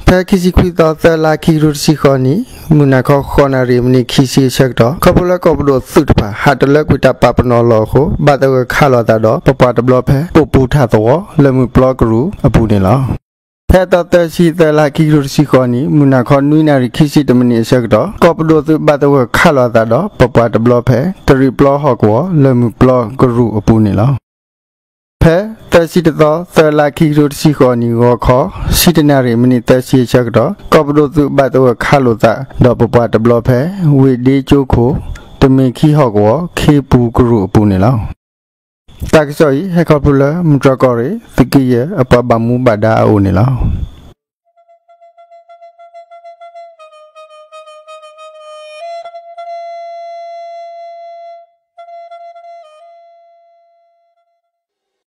ဖဲခံဆံခွံသီ သၢလါ ခံကထိတဆံဃိးနံၣ် မုၢ်နၤခီ ဃိးနၣ်ရံၣ် မံးနံး ခံဆံအဆၢကတီၢ် ခီဖျိလၢကီၢ်ပဒိၣ်သုးတဖၣ် ဟးတလၢကွံာ်တၢ်ပာ်ပနီၣ်အလီၢ်အဃိ ဘၣ်သဂၢၢ်ခးလိာ်အသးဒီး ပပှၤတဘျီဖဲ ပိာ်ပူၤထၣ်သဝီ လၢၢ်မုၢ်ပျီကရူၢ်အပူၤန့ၣ်လီၤ. ဖဲအသီ သၢဆံ သၢလါ ခံကထိတဆံဃိးနံၣ် မုၢ်နၤခီ နွံနၣ်ရံၣ် ခံဆံတၢမံးနံးအဆၢကတီၢ် ကီၢ်ပဒိၣ်သုးဘၣ်သဂၢၢ်ခးလိာ်အသးဒီး ပပှၤတဘျီဖဲ တရံးပျီဟီၣ်ကဝီၤ လၢၢ်မုၢ်ပျီကရူၢ်အပူၤန့ၣ်လီၤ. ဖဲ သၢဆံတသီ သၢလါ ခံကထိတဆံဃိးနံၣ် ဂီၤခီ ဆံတၢနၣ်ရံၣ် မံးနံး သၢဆံအဆၢကတီၢ် ကီၢ်ပဒိၣ်သုးဘၣ်သဂၢၢ်ခးလိာ်သးဒီး ပပှၤတဘျီဖဲ ဝ့ၢ်ဒ့ကၠိခိၣ် တမ့ၢ်ခံဟီၣ်ကဝီၤ ခ့ပူၤကရူၢ်အပူၤန့ၣ်လီၤ. တၢ်ကစီၣ်အံၤ ဟဲခီဖျိလၢ မုၢ်တြီၢ်ကီၢ်ရ့ၣ် သုးက့ယဲၢ် အပှၤဘၣ်မူဘၣ်ဒါအအိၣ်န့ၣ်လီၤ.